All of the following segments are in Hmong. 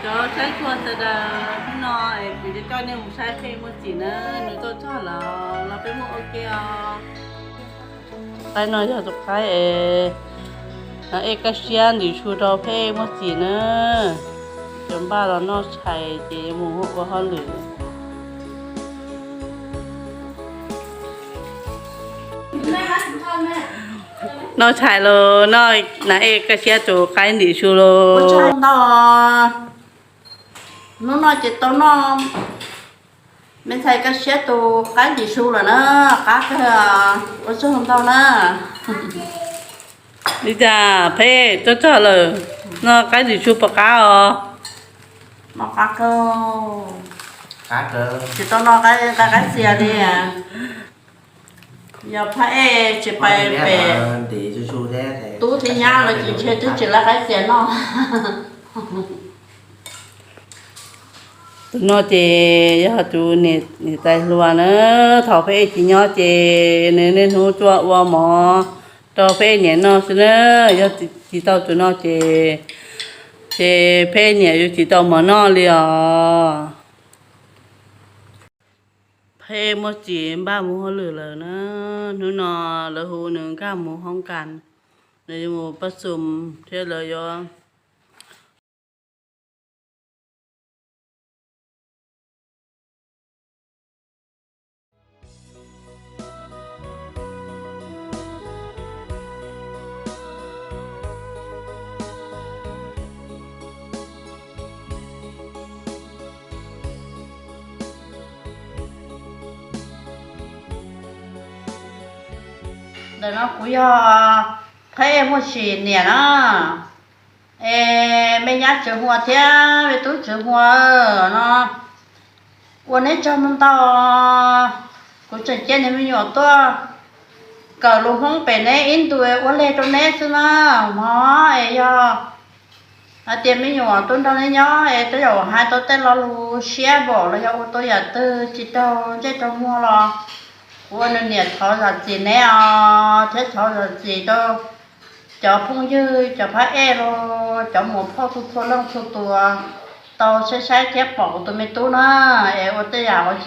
Cov saib tshua sawv daws, hnub no es kuv coj nej mus saib Phej Muaj Tsim na, nws tuaj txog lawm los peb muab ua ke os. Qaib no yog tus qaib es, no ej kaj siab ntim su rau Phej Muaj Tsim na. Cov npaj los noj tshais ces yuav mus ua hauj lwm. Noj tshais los noj, na ej kaj siab tus qaib ntim su los. Ntau, hnub no ces tau noj me ntxhais kaj siab tus qaib ntim su lawm na, qab kawg, ua tsaug ntau na. Li cas Phej tuaj txog lawm, noj qaib ntim su puas qab os? Noj qab kawg, tsis tau noj qaib txias li. Yog phab ej tsis pais pem tub thiab nyab lawv ces ntshe twb tsis lawv qaib txias noj. Tus no ces yog tus niam tais hluas na, thaum Phej Ej tsis nyob ces nws niaj hnub tuaj ua mov rau Phej Ej niam noj xwb na. Yog tsis tau tus no ces, ces Phej Ej niam yuav tsis tau mov noj li os. Phej Ej Muaj Tsim npaj mus hauj lwm lawm na. Hnub no lawv hu nws nkag mus hoob kas, nws yuav mus pab xum thiab lawv yuav Ntawm no kuv yog Phej Ej Muaj Tsim niam na. Es me nyab Tsis Huas thiab me tub Tsis Huas no, ua neb tsaug ntau. Kuv tseem cia niag me nyuam tuaj kawm lus Hmoob pem neb ib ntu ua leg rau neb xwb na. Mog es yog hais tias me nyuam tuaj nrog neb nyob es tej zaum hais tau tej lo lus siab npaum los yog ua tau yam twg tsis raug ntsej raug muag los kuv ua nws niam thov zam txim neb os, thiab thov zam txim rau cov phooj ywg, cov phab ej los cov muam phauj txhua txhua leej txhua tus tau saib saib thiab pom kuv tus me tub na, es ua tej yam uas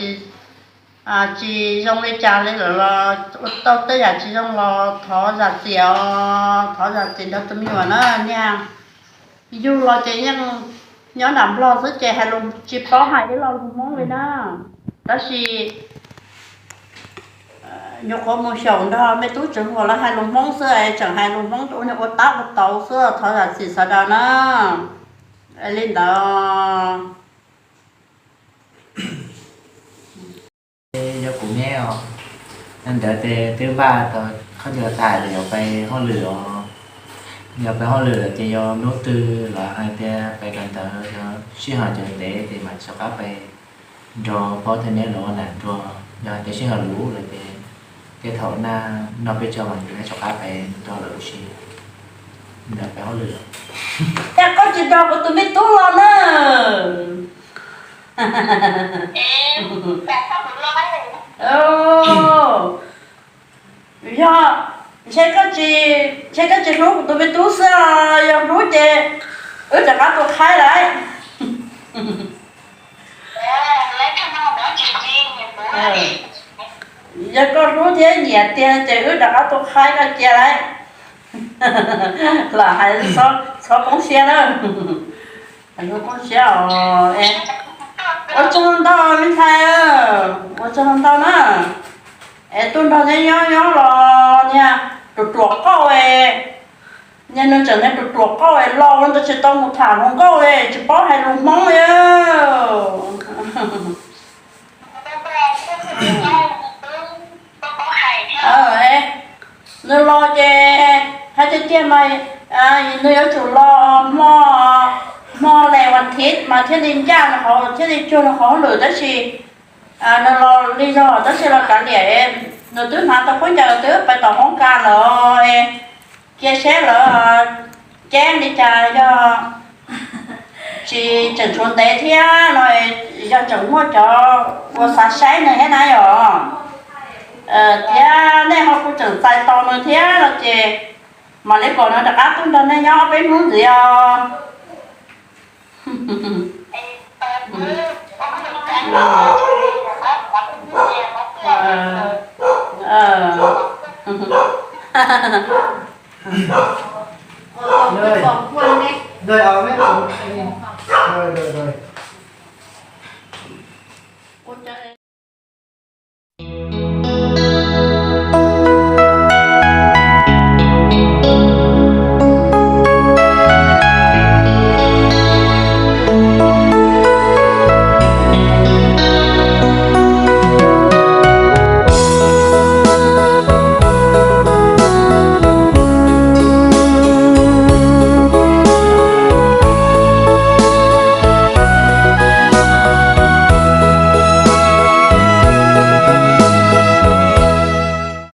tsis zoo li cas li lawm los ua tau tej yam tsis zoo los thov zam txim os, thov zam txim nrog tus me nyuam na. Niag yug los ces yeej nyob nram Nplog xwb ces hais lus tsis paub hais ib lo lus Hmoob li na. Tab sis nyuam qhuav mus xyaum nrog me tub Tsis Huas lawv hais lus Hmoob xwb es tseem hais lus Hmoob ua niag ua tab ua tau xwb, thov zam txim sawv daws na. Li ntawd. Yog kuv neb os, ntawd ces twb npaj tau qhov twg tag lawm, yuav pais hauj lwm os. Yog pais hauj lwm lawm ces yog hnub twg los hais tias pais kawm ntawv, yog sij hawm cov ntev ces mam rov qab pais nrog pab thiab neb los ua nam nrog. Yog hais tias sij hawm luv lawm ces tej thaum na, no peb tso mas nws rov qab pais nrog lawm ua si. Ntawd pais hauj lwm. Cas koj tsis nrog kuv tus me tub los na? Yog, ntshe koj tsis, ntshe koj tsis hlub kuv tus me tub xwb, yog hlub ces wb rov qab tua qhaib lawm. Yog koj hlub thiab nyiam tiag ces wb rov qab tua qhaib koj cia lawm. Lam hais txhob poob siab na. Hais txhob poob siab os. Ua tsaug ntau me ntxhais, ua tsaug ntau na. Es tuaj nrog neb nyob nyob los niag ruam ruam qauj, niag nws tseem niag ruam ruam qauj los ua ntawd tsis tau mus tham hluas nkauj, tsis paub hais lus Hmoob li. Nws los ces hais tiag tiag mas nws yuav tsum los hmo, hmo les vas thiv mas thiaj li ncaj nws qhov, thiaj li cuag nws qhov hauj lwm, tab sis nws los li zog tab sis los kav liam, nws twb hnav tau khaub ncaws twb pais tom hoob kas lawm. Cia seb lawv ceeb li cas, yog tsis tseem tshuav ntev thiab no, yog tseem muaj cov uas xav saib nws thiab na yom, thiab nej ho kuj tseem txais tos nws thiab no ces mam li pom nws rov qab tuaj nrog nej nyob ob peb hnub ntxiv os. Rồi, rồi, rồi, rồi.